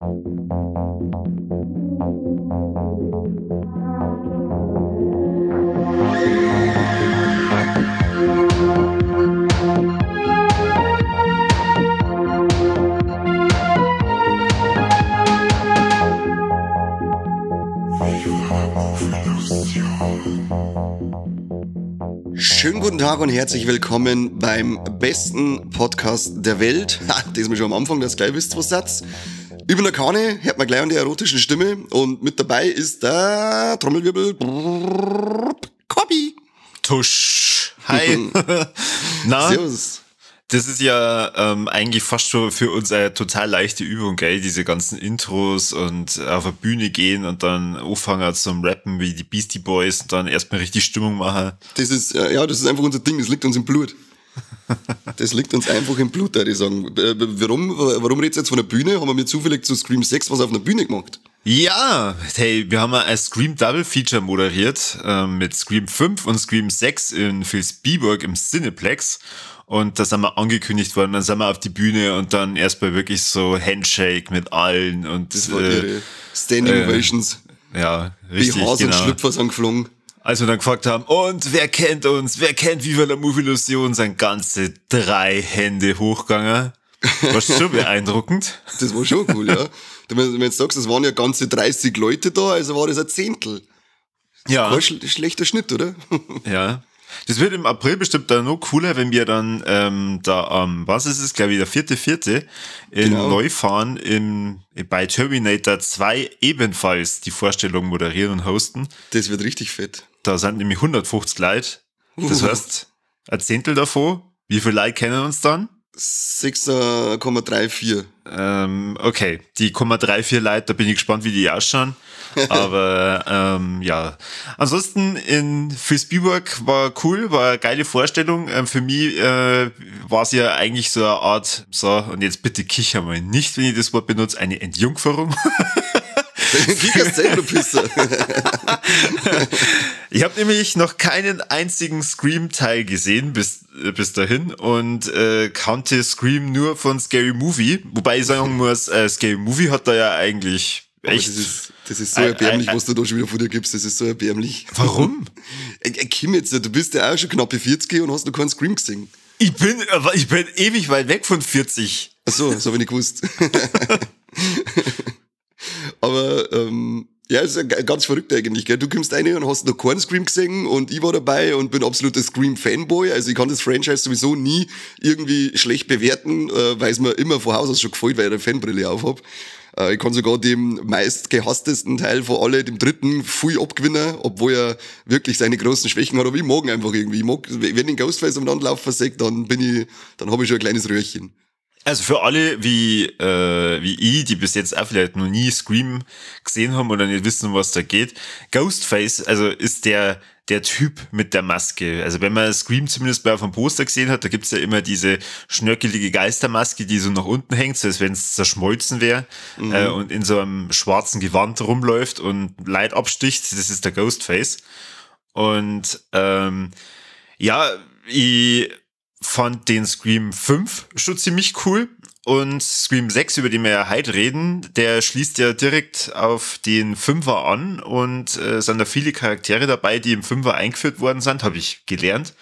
Schönen guten Tag und herzlich willkommen beim besten Podcast der Welt. Ha, das ist mir schon am Anfang, dass ihr gleich wisst, was Satz. Ich bin der Kane, hört man gleich an der erotischen Stimme und mit dabei ist der Trommelwirbel Copy. Tusch. Hi. Na? Servus. Das ist ja eigentlich fast schon für uns eine total leichte Übung, gell? Diese ganzen Intros und auf eine Bühne gehen und dann anfangen zum Rappen wie die Beastie Boys und dann erstmal richtig Stimmung machen. Das ist, ja, das ist einfach unser Ding, das liegt uns im Blut. Das liegt uns einfach im Blut, würde ich sagen. Warum redest du jetzt von der Bühne? Haben wir mir zufällig zu Scream 6 was auf einer Bühne gemacht? Ja, hey, wir haben ein Scream Double Feature moderiert mit Scream 5 und Scream 6 in Vilsbiburg im Cineplex. Und da sind wir angekündigt worden, dann sind wir auf die Bühne und dann erstmal wirklich so Handshake mit allen und das war irre. Standing Ovations. Ja, richtig. Die Hasen genau. Und Schlüpfer sind geflogen. Als wir dann gefragt haben, und wer kennt uns, wer kennt Viva la Movie Illusion, sind ganze 3 Hände hochgegangen. War schon beeindruckend. Das war schon cool, ja. Wenn du jetzt sagst, es waren ja ganze 30 Leute da, also war das ein Zehntel. Ja. Kein schlechter Schnitt, oder? Ja. Das wird im April bestimmt dann noch cooler, wenn wir dann da am, was ist es, glaube ich, der 4.4. in genau. Neufahren bei Terminator 2 ebenfalls die Vorstellung moderieren und hosten. Das wird richtig fett. Da sind nämlich 150 Leute. Das heißt, ein Zehntel davon. Wie viele Leute kennen uns dann? 6,34. Okay, die 0,34 Leute, da bin ich gespannt, wie die ausschauen. Aber ja, ansonsten in Vilsbiburg war cool, war eine geile Vorstellung. Für mich war es ja eigentlich so eine Art, so, und jetzt bitte kicher mal nicht, wenn ich das Wort benutze, eine Entjungferung. Kicherst selber, du Pisser. Ich habe nämlich noch keinen einzigen Scream-Teil gesehen bis dahin und kannte Scream nur von Scary Movie. Wobei ich sagen muss, Scary Movie hat da ja eigentlich echt... Das ist so erbärmlich, was du da schon wieder von dir gibst. Das ist so erbärmlich. Warum? Kim, jetzt, du bist ja auch schon knappe 40 und hast noch keinen Scream gesehen. Ich bin ewig weit weg von 40. Ach so, das habe ich nicht gewusst. Aber ja, es ist ja ganz verrückt eigentlich, gell? Du kommst rein und hast noch keinen Scream gesehen und ich war dabei und bin absoluter Scream-Fanboy. Also ich kann das Franchise sowieso nie irgendwie schlecht bewerten, weil es mir immer von Haus aus schon gefällt, weil ich eine Fanbrille auf hab. Ich kann sogar dem meistgehasstesten Teil von alle, dem dritten, viel abgewinnen, obwohl er wirklich seine großen Schwächen hat. Aber ich mag ihn einfach irgendwie. Ich mag, wenn ich Ghostface umeinander laufen sehe, dann habe ich schon ein kleines Röhrchen. Also für alle wie ich, die bis jetzt auch vielleicht noch nie Scream gesehen haben oder nicht wissen, um was da geht, Ghostface, also ist der Typ mit der Maske. Also wenn man Scream zumindest mal auf dem Poster gesehen hat, da gibt's ja immer diese schnörkelige Geistermaske, die so nach unten hängt, so als wenn es zerschmolzen wäre, und in so einem schwarzen Gewand rumläuft und Leid absticht. Das ist der Ghostface. Und ja, ich fand den Scream 5 schon ziemlich cool und Scream 6, über den wir ja heute reden, der schließt ja direkt auf den 5er an und sind da viele Charaktere dabei, die im 5er eingeführt worden sind, habe ich gelernt.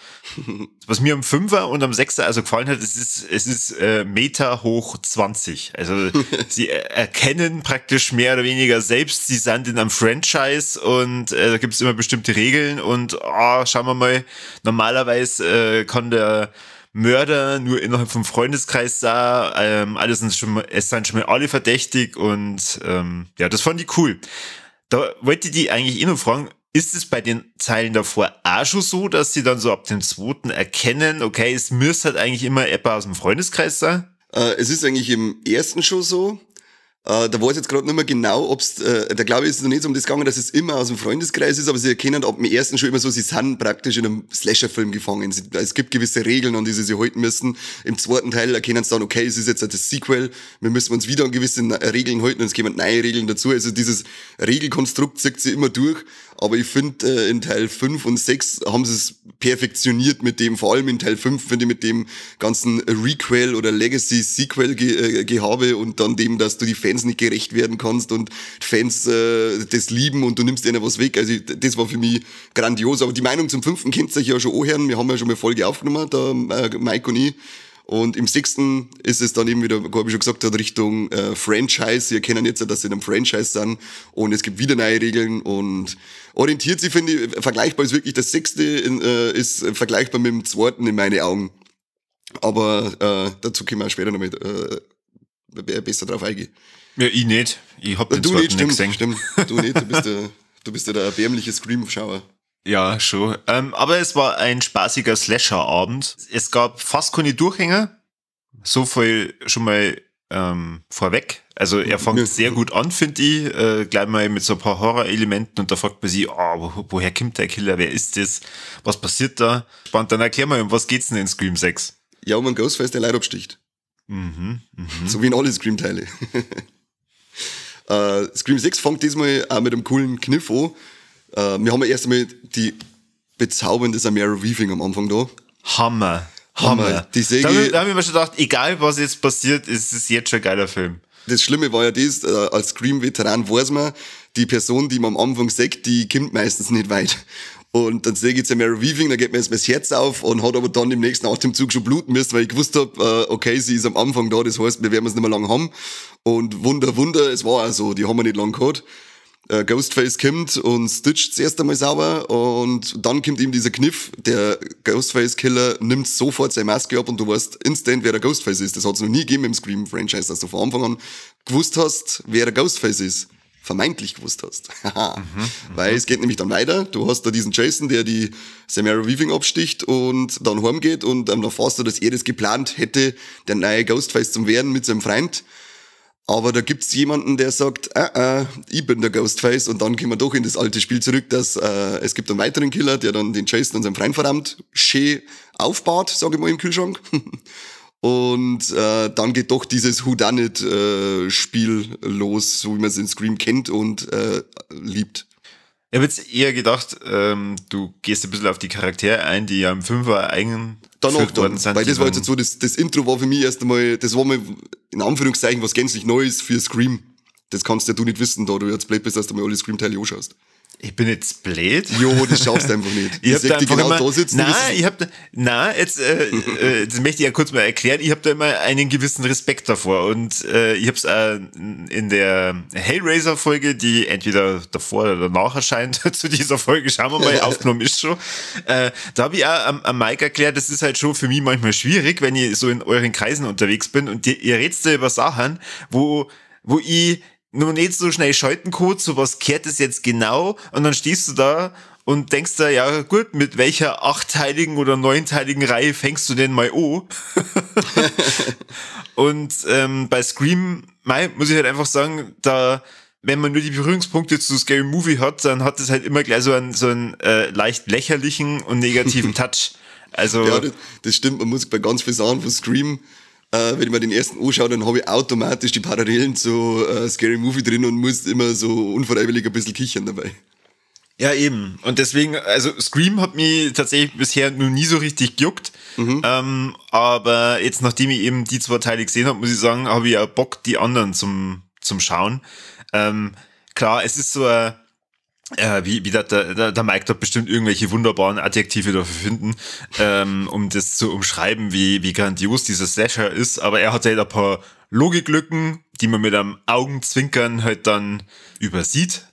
Was mir am 5er und am 6er also gefallen hat, es ist Meta hoch 20. Also sie erkennen praktisch mehr oder weniger selbst, sie sind in einem Franchise und da gibt es immer bestimmte Regeln und schauen wir mal, normalerweise kann der Mörder nur innerhalb vom Freundeskreis sah, alle sind schon mal, es sind schon mal alle verdächtig und ja, das fand ich cool. Da wollte ich die eigentlich eh noch fragen, ist es bei den Zeilen davor auch schon so, dass sie dann so ab dem zweiten erkennen, okay, es müsste halt eigentlich immer jemand aus dem Freundeskreis sein? Es ist eigentlich im ersten schon so. Da weiß ich jetzt gerade nicht mehr genau, ob's, da glaube ich, ist es noch nicht so um das gegangen, dass es immer aus dem Freundeskreis ist, aber sie erkennen ab dem ersten schon immer so, sie sind praktisch in einem Slasher-Film gefangen. Es gibt gewisse Regeln, an die sie sich halten müssen. Im zweiten Teil erkennen sie dann, okay, es ist jetzt das Sequel, wir müssen uns wieder an gewisse Regeln halten und es kommen neue Regeln dazu. Also dieses Regelkonstrukt zieht sich immer durch, aber ich finde, in Teil 5 und 6 haben sie es perfektioniert mit dem, vor allem in Teil 5, finde ich, mit dem ganzen Requel oder Legacy-Sequel-Gehabe und dann dem, dass du die Fans Fans nicht gerecht werden kannst und die Fans das lieben und du nimmst ihnen was weg. Also das war für mich grandios. Aber die Meinung zum fünften kennt sich ja schon anhören. Wir haben ja schon mal Folge aufgenommen, da Mike und ich. Und im sechsten ist es dann eben wieder, habe ich schon gesagt, Richtung Franchise. Sie erkennen jetzt, dass sie in einem Franchise sind und es gibt wieder neue Regeln und orientiert sich, finde ich, vergleichbar ist wirklich das sechste, ist vergleichbar mit dem zweiten in meine Augen. Aber dazu können wir auch später noch mit besser drauf eingehen. Ja, ich nicht. Ich hab den du zweiten nicht, stimmt, nicht gesehen. Stimmt, du nicht. Du bist ja der erbärmliche Scream-Schauer. Ja, schon. Aber es war ein spaßiger Slasher-Abend. Es gab fast keine Durchhänger. So viel schon mal vorweg. Also er fängt sehr gut an, finde ich. Gleich mal mit so ein paar Horror-Elementen und da fragt man sich, oh, woher kommt der Killer? Wer ist das? Was passiert da? Spannend, dann erklär mal, um was geht's denn in Scream 6? Ja, um einen Ghostface, der Leute absticht. Mhm, So wie in alle Scream-Teile. Scream 6 fängt diesmal auch mit einem coolen Kniff an. Wir haben ja erst einmal die bezaubernde Samara Weaving am Anfang da. Hammer. Hammer. Die Säge, da hab ich mir schon gedacht, egal was jetzt passiert, es ist jetzt schon ein geiler Film. Das Schlimme war ja das, als Scream-Veteran weiß man, die Person, die man am Anfang sieht, die kommt meistens nicht weit. Und dann sehe ich Samara Weaving, da geht mir erstmal das Herz auf und hat aber dann im nächsten Atemzug schon bluten müssen, weil ich gewusst hab, okay, sie ist am Anfang da, das heißt, wir werden es nicht mehr lange haben. Und Wunder, Wunder, es war auch so, die haben wir nicht lange gehabt. Ghostface kommt und stitcht zuerst einmal sauber und dann kommt ihm dieser Kniff, der Ghostface-Killer nimmt sofort seine Maske ab und du weißt instant, wer der Ghostface ist. Das hat's noch nie gegeben im Scream-Franchise, dass du von Anfang an gewusst hast, wer der Ghostface ist. Vermeintlich gewusst hast. Weil es geht nämlich dann weiter. Du hast da diesen Jason, der die Samara Weaving absticht und dann heimgeht und dann erfährst du, dass er das geplant hätte, der neue Ghostface zu werden mit seinem Freund. Aber da gibt's jemanden, der sagt, ich bin der Ghostface, und dann kommen wir doch in das alte Spiel zurück, dass es gibt einen weiteren Killer, der dann den Jason und seinen Freund verdammt schön aufbaut, sag ich mal, im Kühlschrank. Und dann geht doch dieses Whodunit-Spiel los, so wie man es in Scream kennt und liebt. Ich habe jetzt eher gedacht, du gehst ein bisschen auf die Charaktere ein, die ja im Fünfer eingeführt worden sind. Weil das war jetzt so, das Intro war für mich erst einmal, das war mal in Anführungszeichen was gänzlich Neues für Scream. Das kannst ja du nicht wissen, da du jetzt blöd bist, dass du mal alle Scream-Teile anschaust. Ich bin jetzt blöd. Jo, das schaffst du einfach nicht. Ich hab da einfach genau immer, da sitzen. Nein, jetzt, das möchte ich ja kurz mal erklären. Ich habe da immer einen gewissen Respekt davor und ich hab's auch in der Hellraiser-Folge, die entweder davor oder danach erscheint, zu dieser Folge, schauen wir mal, aufgenommen ist schon. Da habe ich auch am Mike erklärt, das ist halt schon für mich manchmal schwierig, wenn ich so in euren Kreisen unterwegs bin und ihr redet da über Sachen, wo ich nur nicht so schnell schalten kann, so was kehrt es jetzt genau, und dann stehst du da und denkst da, ja gut, mit welcher 8-teiligen oder 9-teiligen Reihe fängst du denn mal an? Und bei Scream, muss ich halt einfach sagen, da, wenn man nur die Berührungspunkte zu Scary Movie hat, dann hat es halt immer gleich so einen leicht lächerlichen und negativen Touch. Also ja, das stimmt, man muss bei ganz vielen Sachen von Scream, wenn ich mir den ersten anschaue, dann habe ich automatisch die Parallelen zu Scary Movie drin und muss immer so unfreiwillig ein bisschen kichern dabei. Ja, eben. Und deswegen, also Scream hat mich tatsächlich bisher noch nie so richtig gejuckt. Mhm. Aber jetzt, nachdem ich eben die zwei Teile gesehen habe, muss ich sagen, habe ich auch Bock, die anderen zum Schauen. Klar, es ist so ein wie der Mike dort bestimmt irgendwelche wunderbaren Adjektive dafür finden, um das zu umschreiben, wie grandios dieser Slasher ist, aber er hat halt ein paar Logiklücken, die man mit einem Augenzwinkern halt dann übersieht.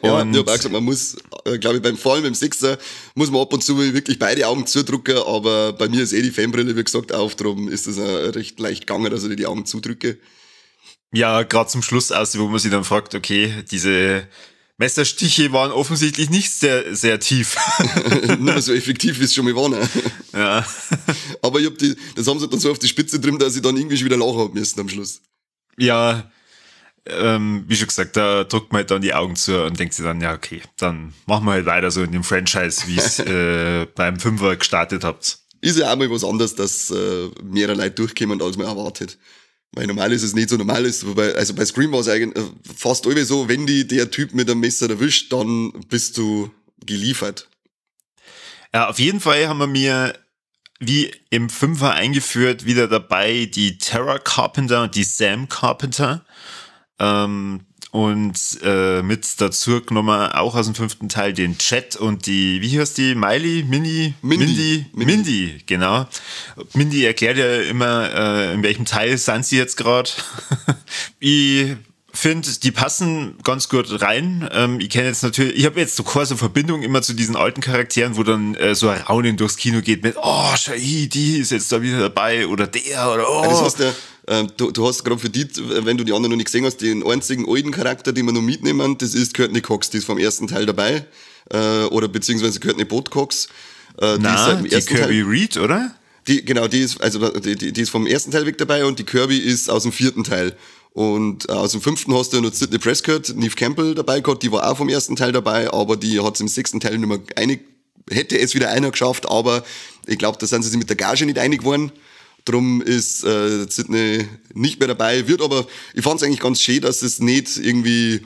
Ja, und ich hab auch gesagt, man muss, glaube ich, vor allem beim Sechser muss man ab und zu wirklich beide Augen zudrücken, aber bei mir ist eh die Fanbrille, wie gesagt, auf, darum ist es recht leicht gegangen, dass ich die Augen zudrücke. Ja, gerade zum Schluss aus, wo man sich dann fragt, okay, diese Messerstiche waren offensichtlich nicht sehr, sehr tief. Nicht mehr so effektiv, wie es schon mal war. Ne? Ja. Aber ich hab das haben sie dann so auf die Spitze drin, dass ich dann irgendwie schon wieder lachen hab müssen am Schluss. Ja, wie schon gesagt, da drückt man halt dann die Augen zu und denkt sich dann, ja okay, dann machen wir halt weiter so in dem Franchise, wie es beim Fünfer gestartet habt. Ist ja auch mal was anderes, dass mehrere Leute durchkommen, als man erwartet. Weil normal ist es nicht so normal ist, wobei, also bei Scream war es eigentlich fast immer so, wenn die der Typ mit dem Messer erwischt, dann bist du geliefert. Ja, auf jeden Fall haben wir mir wie im Fünfer eingeführt, wieder dabei die Tara Carpenter und die Sam Carpenter. Und mit dazu genommen, auch aus dem fünften Teil, den Chad und die, wie heißt die? Miley? Mindy? Mindy, genau. Mindy erklärt ja immer, in welchem Teil sind sie jetzt gerade. Ich finde, die passen ganz gut rein. Ich kenne jetzt natürlich, ich habe jetzt so keine so Verbindung immer zu diesen alten Charakteren, wo dann so ein Raunen durchs Kino geht mit, oh, schau, die ist jetzt da wieder dabei oder der oder oh. Ja, das heißt ja, du hast gerade für die, wenn du die anderen noch nicht gesehen hast, den einzigen alten Charakter, den wir noch mitnehmen, das ist Courteney Cox, die ist vom ersten Teil dabei, oder beziehungsweise Courteney Cox. Die ist seit dem ersten die Kirby Teil. Reed, oder? Die, genau, die ist, also die ist vom ersten Teil weg dabei und die Kirby ist aus dem vierten Teil. Und aus dem fünften hast du ja noch Sidney Prescott, Neve Campbell dabei gehabt, die war auch vom ersten Teil dabei, aber die hat es im sechsten Teil nicht mehr einig, hätte es wieder einer geschafft, aber ich glaube, da sind sie sich mit der Gage nicht einig geworden. Drum ist Sidney nicht mehr dabei, wird aber, ich fand es eigentlich ganz schön, dass es nicht irgendwie,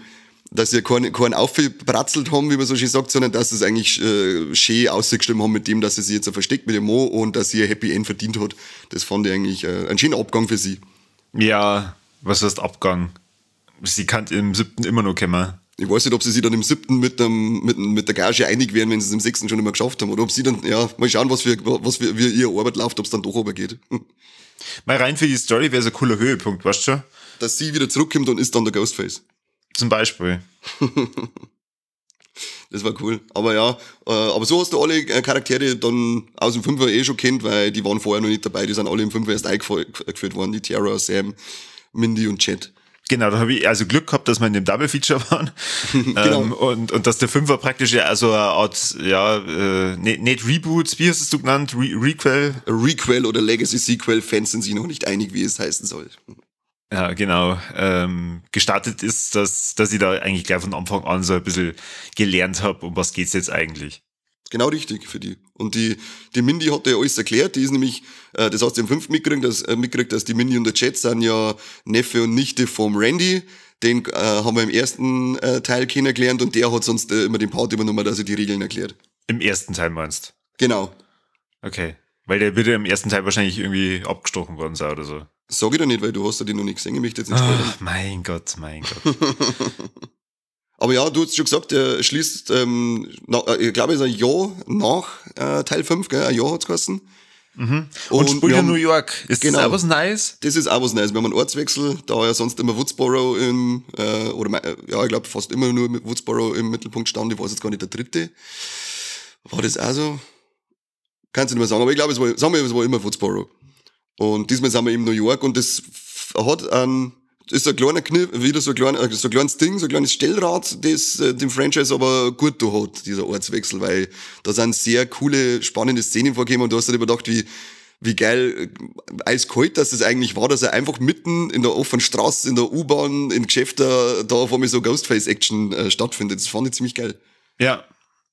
dass sie keinen aufgebratzelt haben, wie man so schön sagt, sondern dass sie es eigentlich schön ausgestimmt haben mit dem, dass sie sich jetzt versteckt mit dem Mo und dass sie ihr Happy End verdient hat. Das fand ich eigentlich einen schönen Abgang für sie. Ja, was heißt Abgang? Sie kann im siebten immer noch kommen. Ich weiß nicht, ob sie sich dann im siebten mit der Gage einig wären, wenn sie es im sechsten schon immer geschafft haben. Oder ob sie dann, ja, mal schauen, wie ihre Arbeit läuft, ob es dann doch runtergeht. Mal rein für die Story wäre so ein cooler Höhepunkt, weißt du schon? Dass sie wieder zurückkommt und ist dann der Ghostface. Zum Beispiel. Das war cool. Aber ja, aber so hast du alle Charaktere dann aus dem Fünfer eh schon kennt, weil die waren vorher noch nicht dabei, die sind alle im Fünfer erst eingeführt worden, die Tara, Sam, Mindy und Chad. Genau, da habe ich also Glück gehabt, dass wir in dem Double Feature waren. Genau. Und dass der Fünfer praktisch ja also eine Art, ja, nicht Reboot, wie hast es du genannt? Requel? Requel oder Legacy Sequel, Fans sind sich noch nicht einig, wie es heißen soll. Ja, genau. Gestartet ist, dass ich da eigentlich gleich von Anfang an so ein bisschen gelernt habe, um was geht's jetzt eigentlich. Genau richtig für die. Und die Mindy hat ja alles erklärt, die ist nämlich, das hast du im fünften mitgekriegt, dass die Mindy und der Chad sind ja Neffe und Nichte vom Randy. Den haben wir im ersten Teil kennengelernt und der hat sonst immer den Part übernommen, dass er die Regeln erklärt. Im ersten Teil meinst? Genau. Okay. Weil der wird ja im ersten Teil wahrscheinlich irgendwie abgestochen worden sein oder so. Sag ich doch nicht, weil du hast ja den noch nicht gesehen, ich möchte jetzt nicht spoilern. Ach, mein Gott, mein Gott. Aber ja, du hast schon gesagt, er schließt, ich glaube, es ist ein Jahr nach Teil 5, gell? Ein Jahr hat's geheißen. Mhm. Und spielt in New York. Ist genau, das auch was Neues? Das ist auch was Neues. Wir haben einen Ortswechsel, da ja sonst immer Woodsboro im, ja, ich glaube fast immer nur mit Woodsboro im Mittelpunkt stand. Ich weiß jetzt gar nicht, der dritte. War das auch so? Kannst du nicht mehr sagen, aber ich glaube, es war, sagen wir, es war immer Woodsboro. Und diesmal sind wir in New York und das hat einen, ist ein kleiner Kniff, wieder so ein kleines Ding, so ein kleines Stellrad, das dem Franchise aber gut da hat, dieser Ortswechsel, weil da sind sehr coole, spannende Szenen vorgekommen und du hast dir überdacht, wie geil, eiskalt, dass das eigentlich war, dass er einfach mitten in der offenen Straße, in der U-Bahn, in Geschäften, da auf einmal so Ghostface-Action stattfindet. Das fand ich ziemlich geil. Ja,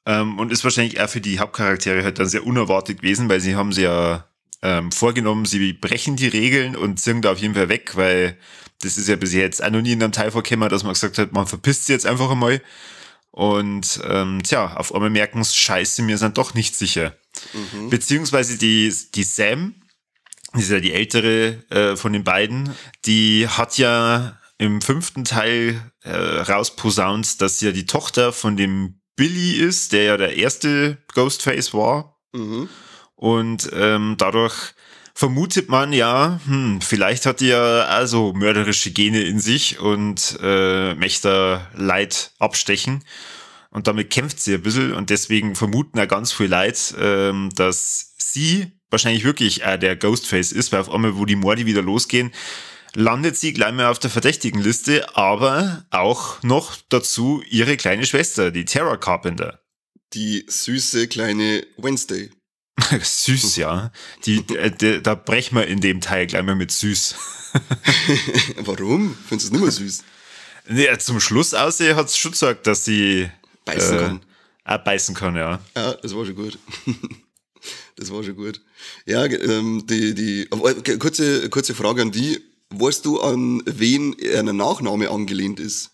und ist wahrscheinlich auch für die Hauptcharaktere halt dann sehr unerwartet gewesen, weil sie haben sie ja vorgenommen, sie brechen die Regeln und ziehen da auf jeden Fall weg, weil das ist ja bis jetzt auch noch nie in einem Teil vorgekommen, dass man gesagt hat, man verpisst sie jetzt einfach einmal. Und tja, auf einmal merken sie, scheiße, wir sind doch nicht sicher. Mhm. Beziehungsweise die Sam, die ist ja die ältere von den beiden, die hat ja im fünften Teil rausposaunt, dass sie ja die Tochter von dem Billy ist, der ja der erste Ghostface war. Mhm. Und dadurch vermutet man ja, vielleicht hat die ja also mörderische Gene in sich und möchte Leid abstechen. Und damit kämpft sie ein bisschen und deswegen vermuten ja ganz viel Leid, dass sie wahrscheinlich wirklich der Ghostface ist, weil auf einmal, wo die Morde wieder losgehen, landet sie gleich mal auf der verdächtigen Liste, aber auch noch dazu ihre kleine Schwester, die Tara Carpenter. Die süße kleine Wednesday. Süß, ja. Da brechen wir in dem Teil gleich mal mit süß. Warum? Findest du es nicht mehr süß? Nee, zum Schluss aussehen hat es schon gesagt, dass sie beißen kann. Auch beißen kann, ja. Ja, das war schon gut. Das war schon gut. Ja, kurze Frage an die. Weißt du, an wen ein Nachname angelehnt ist?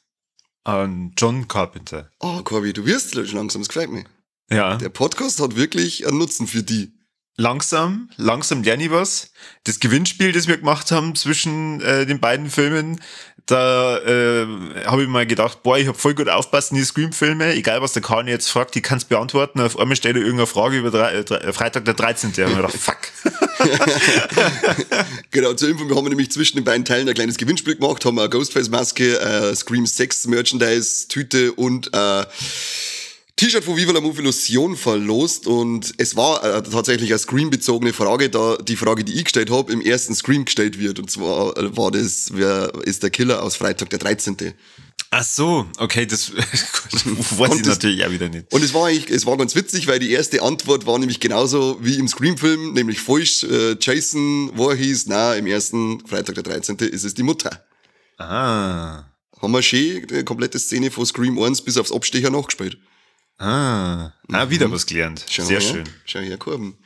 An John Carpenter. Oh, Corby, du wirst schon langsam, das gefällt mir. Ja. Der Podcast hat wirklich einen Nutzen für die. Langsam lerne ich was. Das Gewinnspiel, das wir gemacht haben zwischen den beiden Filmen, Da habe ich mal gedacht, boah, ich habe voll gut aufpassen in die Scream-Filme, egal was der Kani jetzt fragt, die kann's beantworten. Auf einmal stellt er irgendeine Frage über Freitag der 13. Da hab ich mir gedacht, fuck. Genau, zur Info, wir haben nämlich zwischen den beiden Teilen ein kleines Gewinnspiel gemacht, haben eine Ghostface-Maske, Scream 6 Merchandise, Tüte und T-Shirt von Viva la Movilusion verlost und es war tatsächlich eine Scream-bezogene Frage, da die Frage, die ich gestellt habe, im ersten Scream gestellt wird. Und zwar war das, wer ist der Killer aus Freitag der 13.? Ach so, okay, das weiß ich natürlich auch wieder nicht. Und es war eigentlich, es war ganz witzig, weil die erste Antwort war nämlich genauso wie im Scream-Film, nämlich falsch, Jason Voorhees, na, im ersten Freitag der 13. ist es die Mutter. Ah. Haben wir schön die komplette Szene von Scream 1 bis aufs Abstecher nachgespielt. Ah, wieder was gelernt. Schau Sehr her, schön. Schau her, Korben.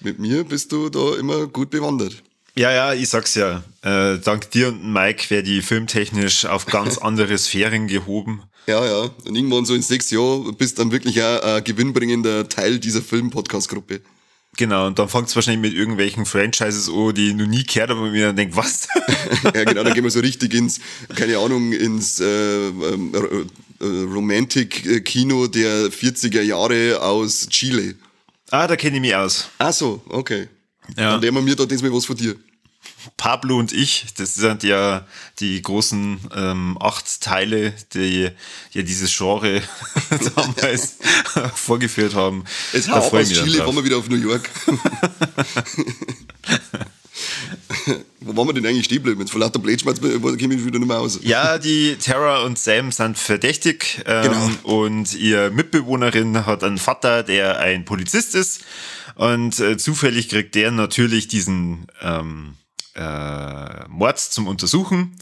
Mit mir bist du da immer gut bewandert. Ja, ja, ich sag's ja. Dank dir und Mike werde ich filmtechnisch auf ganz andere Sphären gehoben. Ja, ja. Und irgendwann so in 6 Jahren bist du dann wirklich auch ein gewinnbringender Teil dieser Film-Podcast-Gruppe. Genau, und dann fängt's wahrscheinlich mit irgendwelchen Franchises an, die ich noch nie gehört habe und mir dann denk, was? Ja, genau, dann gehen wir so richtig ins, keine Ahnung, ins Romantic-Kino der 40er Jahre aus Chile. Ah, da kenne ich mich aus. Ach so, okay. Ja. Dann lernen wir da diesmal was von dir. Pablo und ich, das sind ja die großen 8 Teile, die ja dieses Genre damals vorgeführt haben. Es Da haut freu ich aus mich dann Chile, drauf. fahren wir wieder auf New York. Wo waren wir denn eigentlich stehen geblieben? Jetzt vor lauter Blödschmerz komme ich wieder nicht mehr aus. Ja, die Tara und Sam sind verdächtig. Genau. Und ihr Mitbewohnerin hat einen Vater, der ein Polizist ist. Und zufällig kriegt der natürlich diesen Mord zum Untersuchen.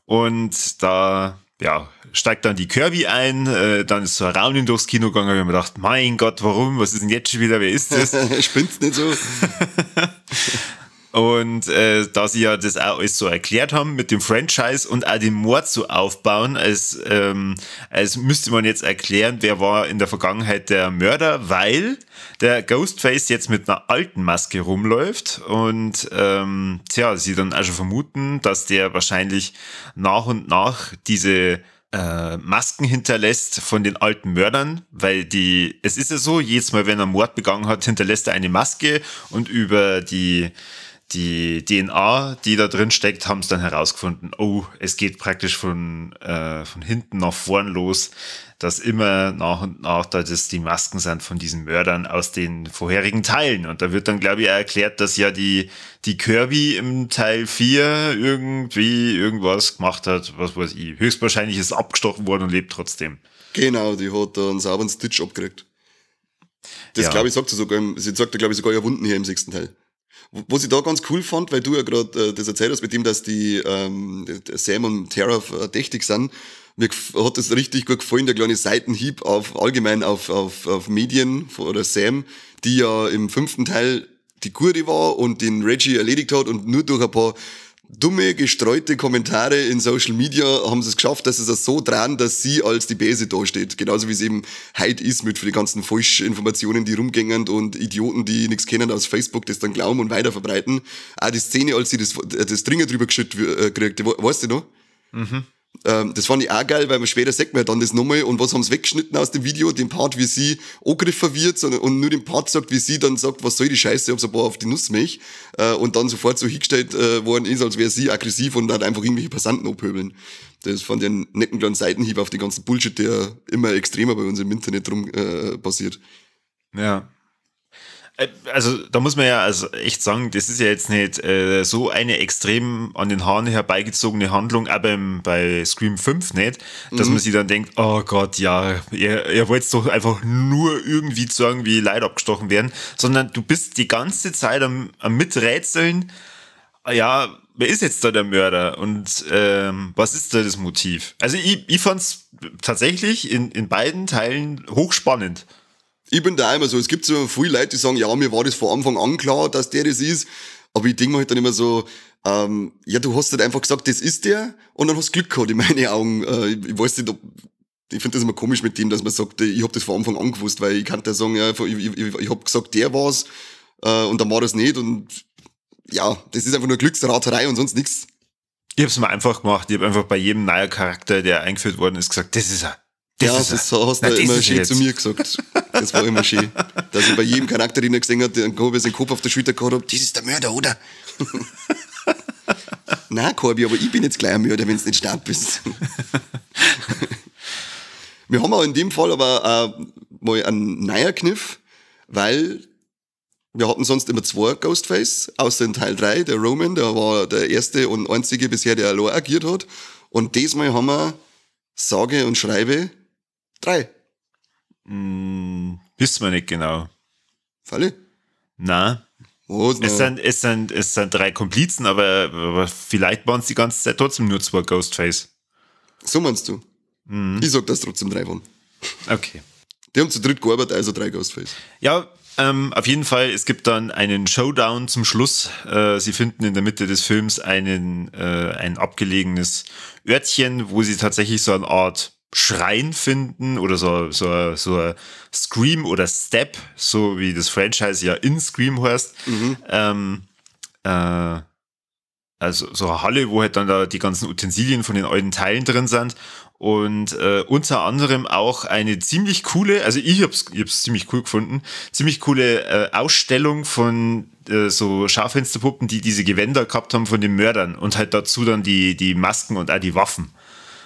Und da, ja, steigt dann die Kirby ein, dann ist so ein Raunen durchs Kino gegangen, hab ich mir gedacht, mein Gott, warum? Was ist denn jetzt schon wieder? Wer ist das? Spinnt's nicht so? Und da sie ja das auch alles so erklärt haben mit dem Franchise und auch den Mord so aufbauen, als müsste man jetzt erklären, wer war in der Vergangenheit der Mörder, weil der Ghostface jetzt mit einer alten Maske rumläuft und sie dann auch schon vermuten, dass der wahrscheinlich nach und nach diese Masken hinterlässt von den alten Mördern, weil es ist ja so, jedes Mal, wenn er Mord begangen hat, hinterlässt er eine Maske und über die DNA, die da drin steckt, haben es dann herausgefunden, oh, es geht praktisch von hinten nach vorn los, dass immer nach und nach da das die Masken sind von diesen Mördern aus den vorherigen Teilen. Und da wird dann, glaube ich, auch erklärt, dass ja die Kirby im Teil 4 irgendwie irgendwas gemacht hat, was weiß ich. Höchstwahrscheinlich ist abgestochen worden und lebt trotzdem. Genau, die hat da einen sauberen Stitch abgekriegt. Das, Ja. glaube ich, sagt sie sogar, sie sagt da, glaube ich, sogar ja Wunden hier im 6. Teil. Was ich da ganz cool fand, weil du ja grad das erzählt hast, mit dem, dass die Sam und Tara verdächtig sind, mir hat das richtig gut gefallen, der kleine Seitenhieb auf allgemein auf Medien oder Sam, die ja im 5. Teil die Gute war und den Reggie erledigt hat und nur durch ein paar dumme, gestreute Kommentare in Social Media haben sie es geschafft, dass es so dran, dass sie als die Bäse dasteht. Genauso wie es eben heute ist mit den ganzen Falschinformationen, die rumgängen und Idioten, die nichts kennen aus Facebook, das dann glauben und weiterverbreiten. Auch die Szene, als sie das Dringer drüber geschüttet kriegt, weißt du noch? Mhm. Das fand ich auch geil, weil man später sagt man ja dann das nochmal und was haben sie weggeschnitten aus dem Video, den Part, wie sie angegriffen wird, sondern, und nur den Part sagt, wie sie dann sagt, was soll die Scheiße, ich hab so ein paar auf die Nuss mich, und dann sofort so hingestellt worden ist, als wäre sie aggressiv und dann einfach irgendwelche Passanten abhöbeln. Das fand ich einen netten kleinen Seitenhieb auf den ganzen Bullshit, der immer extremer bei uns im Internet rum passiert. Ja. Also da muss man ja also echt sagen, das ist ja jetzt nicht so eine extrem an den Haaren herbeigezogene Handlung, auch bei Scream 5 nicht, dass man sich dann denkt, oh Gott, ja, ihr wollt doch einfach nur irgendwie sagen, wie Leute abgestochen werden, sondern du bist die ganze Zeit am Miträtseln, ja, wer ist jetzt da der Mörder und was ist da das Motiv? Also ich fand's tatsächlich in beiden Teilen hochspannend. Ich bin da immer so, es gibt so viele Leute, die sagen, ja, mir war das von Anfang an klar, dass der das ist, aber ich denk mir halt dann immer so, ja, du hast halt einfach gesagt, das ist der und dann hast du Glück gehabt in meinen Augen. Ich weiß nicht, ob, ich find das immer komisch mit dem, dass man sagt, ich hab das von Anfang an gewusst, weil ich kann da sagen, ja, ich hab gesagt, der war's, und dann war das nicht und ja, das ist einfach nur Glücksraterei und sonst nix. Ich hab's mir einfach gemacht. Ich hab einfach bei jedem neuen Charakter, der eingeführt worden ist, gesagt, das ist er. Das ja, ist das hast du immer schön zu mir gesagt. Das war immer schön. Dass ich bei jedem Charakter, den ich gesehen habe, der seinen Kopf auf der Schulter gehabt hat, das ist der Mörder, oder? Nein, Corby, aber ich bin jetzt gleich ein Mörder, wenn du nicht stark bist. Wir haben auch in dem Fall aber mal einen neuen Kniff, weil wir hatten sonst immer zwei Ghostface, außer in Teil 3, der Roman, der war der erste und einzige bisher, der allein agiert hat. Und diesmal haben wir, sage und schreibe, 3. Wissen wir nicht genau. Falle? Nein. Es sind 3 Komplizen, aber vielleicht waren es die ganze Zeit trotzdem nur 2 Ghostface. So meinst du? Mhm. Ich sag, dass trotzdem 3 waren. Okay. Die haben zu dritt gearbeitet, also 3 Ghostface. Ja, auf jeden Fall, es gibt dann einen Showdown zum Schluss. Sie finden in der Mitte des Films ein abgelegenes Örtchen, wo sie tatsächlich so eine Art Schrein finden oder so ein Scream oder Step, so wie das Franchise ja in Scream heißt. Mhm. Also so eine Halle, wo halt dann da die ganzen Utensilien von den alten Teilen drin sind. Und unter anderem auch eine ziemlich coole, also ich hab's ziemlich cool gefunden, ziemlich coole Ausstellung von so Schaufensterpuppen, die diese Gewänder gehabt haben von den Mördern und halt dazu dann die Masken und auch die Waffen.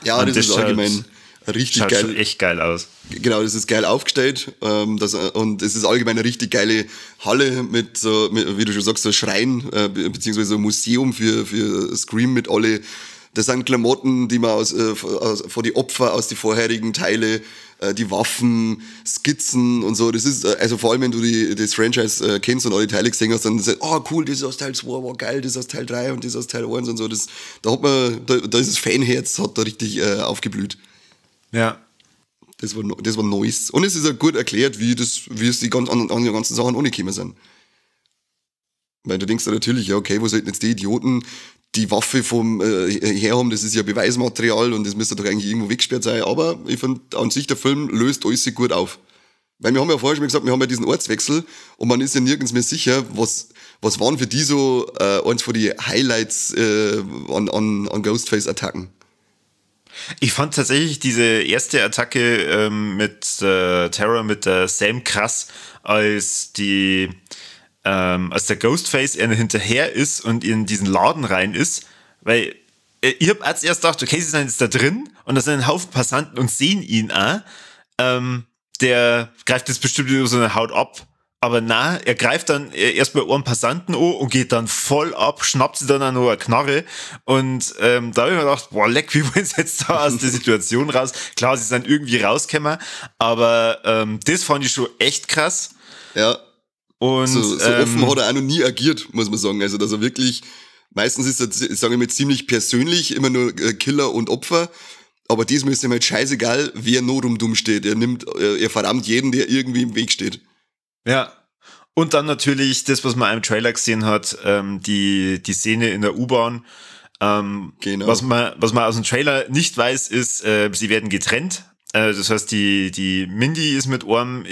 Ja, und das ist allgemein richtig schaut geil. Schon echt geil aus. Genau, das ist geil aufgestellt. Und es ist allgemein eine richtig geile Halle mit, wie du schon sagst, so Schrein, beziehungsweise so ein Museum für Scream mit alle. Das sind Klamotten, die man von die Opfer aus die vorherigen Teile, die Waffen, Skizzen und so. Das ist, also vor allem, wenn du das Franchise kennst und alle Teile gesehen hast, dann sagst du, oh cool, das ist aus Teil 2, war geil, das ist aus Teil 3 und das ist aus Teil 1 und so. Das, da hat man, da ist das Fanherz, hat da richtig aufgeblüht. Ja. Das war nice. Und es ist auch gut erklärt, wie es die ganzen Sachen angekommen sind. Weil du denkst ja natürlich, ja, okay, wo sollten jetzt die Idioten die Waffe vom her haben, das ist ja Beweismaterial und das müsste doch eigentlich irgendwo weggesperrt sein. Aber ich finde, an sich, der Film löst alles gut auf. Weil wir haben ja vorher schon mal gesagt, wir haben ja diesen Ortswechsel und man ist ja nirgends mehr sicher, was waren für die so eins von die Highlights an Ghostface-Attacken. Ich fand tatsächlich diese erste Attacke mit Tara, mit der Sam krass, als die als der Ghostface ihr hinterher ist und in diesen Laden rein ist, weil ich hab als erst gedacht, okay, sie sind jetzt da drin und da sind ein Haufen Passanten und sehen ihn auch. Der greift jetzt bestimmt über so eine Haut ab. Aber na, er greift dann erstmal einen Passanten an und geht dann voll ab, schnappt sie dann auch noch eine Knarre. Und da habe ich mir gedacht, boah, leck, wie wollen sie jetzt da aus der Situation raus? Klar, sie sind irgendwie rausgekommen, aber das fand ich schon echt krass. Ja. Und, so offen hat er auch noch nie agiert, muss man sagen. Also, dass er wirklich, meistens ist er, sagen wir mal, ziemlich persönlich, immer nur Killer und Opfer. Aber diesmal ist ihm halt scheißegal, wer noch rumdumm steht. Er verrammt jeden, der irgendwie im Weg steht. Ja. Und dann natürlich das, was man im Trailer gesehen hat, die Szene in der U-Bahn. Genau. Was man aus dem Trailer nicht weiß, ist, sie werden getrennt. Das heißt, die Mindy ist mit Orm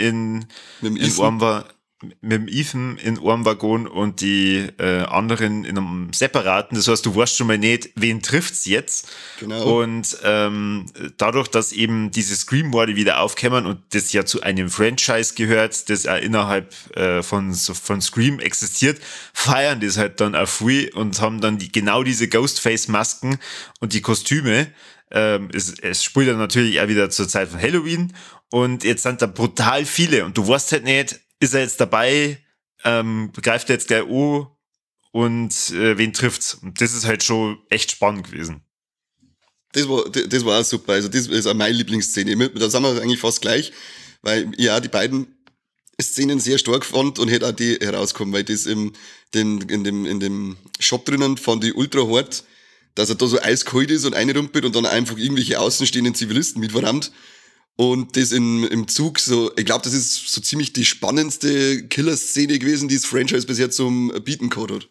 mit dem Ethan in einem Waggon und die anderen in einem separaten. Das heißt, du weißt schon mal nicht, wen trifft's jetzt. Genau. Und dadurch, dass eben diese Scream-Morde wieder aufkämmern und das ja zu einem Franchise gehört, das auch innerhalb von Scream existiert, feiern das halt dann auch viel und haben dann genau diese Ghostface-Masken und die Kostüme. Es spielt dann natürlich auch wieder zur Zeit von Halloween und jetzt sind da brutal viele und du weißt halt nicht, ist er jetzt dabei, greift er jetzt gleich an und wen trifft's? Und das ist halt schon echt spannend gewesen. Das war auch super. Also das ist auch meine Lieblingsszene. Da sind wir eigentlich fast gleich, weil ich auch die beiden Szenen sehr stark fand und hätte auch die herauskommen, weil das in dem Shop drinnen fand ich ultra hart, dass er da so eiskalt ist und einrumpelt und dann einfach irgendwelche außenstehenden Zivilisten mitverrammt. Und das im Zug so, ich glaube, das ist so ziemlich die spannendste Killer-Szene gewesen, die das Franchise bisher zum Bieten gehabt hat.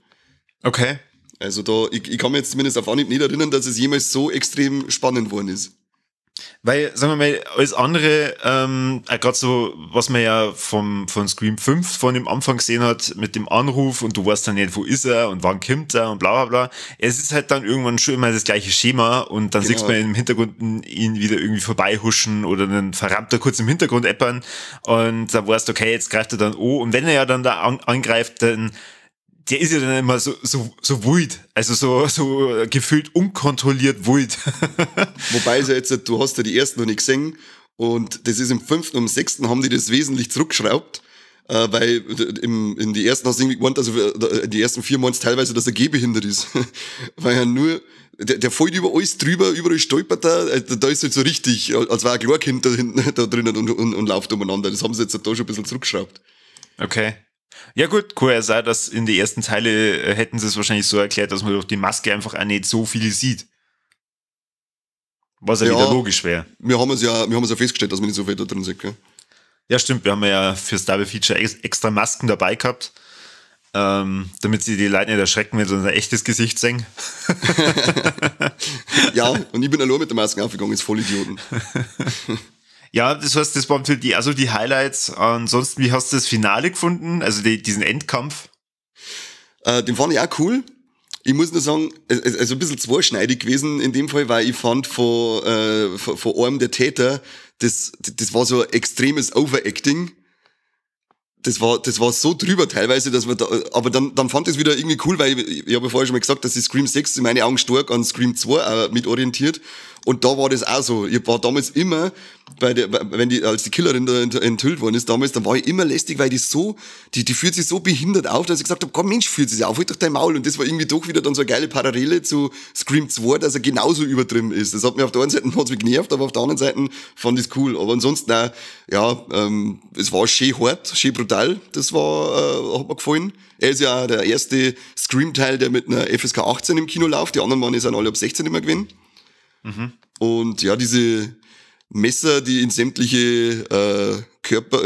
Okay. Also da, ich kann mich jetzt zumindest auf Anhieb nicht erinnern, dass es jemals so extrem spannend worden ist. Weil, sagen wir mal, alles andere, gerade so, was man ja von Scream 5 von dem Anfang gesehen hat, mit dem Anruf und du weißt dann nicht, wo ist er und wann kommt er und bla bla bla. Es ist halt dann irgendwann schon immer das gleiche Schema und dann siehst man im Hintergrund ihn wieder irgendwie vorbeihuschen oder dann verrammt er kurz im Hintergrund eppern und da weißt du, okay, jetzt greift er dann an und wenn er ja dann da angreift, dann der ist ja dann immer so wild, also so gefühlt unkontrolliert wild. Wobei es ja jetzt, du hast ja die ersten noch nicht gesehen und das ist im fünften und im sechsten haben die das wesentlich zurückgeschraubt, weil in die ersten hast du irgendwie gemeint, also die ersten 4 Monate teilweise, dass er gehbehindert ist. Weil er nur, der fällt über alles drüber, überall stolpert er, da ist halt so richtig, als war ein Kleinkind da hinten, da drinnen und läuft umeinander. Das haben sie jetzt da schon ein bisschen zurückgeschraubt. Okay. Ja gut, cool, ja sein, dass in die ersten Teile hätten sie es wahrscheinlich so erklärt, dass man durch die Maske einfach auch nicht so viel sieht. Was ja wieder logisch wäre. Wir haben es ja festgestellt, dass man nicht so viel da drin sieht, gell? Ja, stimmt, wir haben ja fürs Double Feature extra Masken dabei gehabt, damit sie die Leute nicht erschrecken, wenn sie unser echtes Gesicht sehen. Ja, und ich bin allein mit der Maske aufgegangen, ist voll Idioten. Ja, das heißt, das waren für die, also die Highlights. Ansonsten, wie hast du das Finale gefunden? Also diesen Endkampf? Den fand ich auch cool. Ich muss nur sagen, es ist ein bisschen zweischneidig gewesen in dem Fall, weil ich fand von einem der Täter, das war so ein extremes Overacting. Das war so drüber teilweise, dass man da, aber dann fand ich es wieder irgendwie cool, weil ich habe ja vorher schon mal gesagt, dass die Scream 6 in meinen Augen stark an Scream 2 auch mit orientiert. Und da war das auch so. Ich war damals immer als die Killerin da enthüllt worden ist damals, dann war ich immer lästig, weil die fühlt sich so behindert auf, dass ich gesagt habe, komm Mensch, fühlt sich auf, halt doch dein Maul. Und das war irgendwie doch wieder dann so eine geile Parallele zu Scream 2, dass er genauso übertrieben ist. Das hat mir auf der einen Seite hat's mich genervt, aber auf der anderen Seite fand ich's cool. Aber ansonsten auch, ja, es war schön hart, schön brutal. Das war, hat mir gefallen. Er ist ja der erste Scream-Teil, der mit einer FSK 18 im Kino läuft. Die anderen waren sind alle ab 16 immer gewesen. Mhm. Und ja, diese Messer, die in sämtliche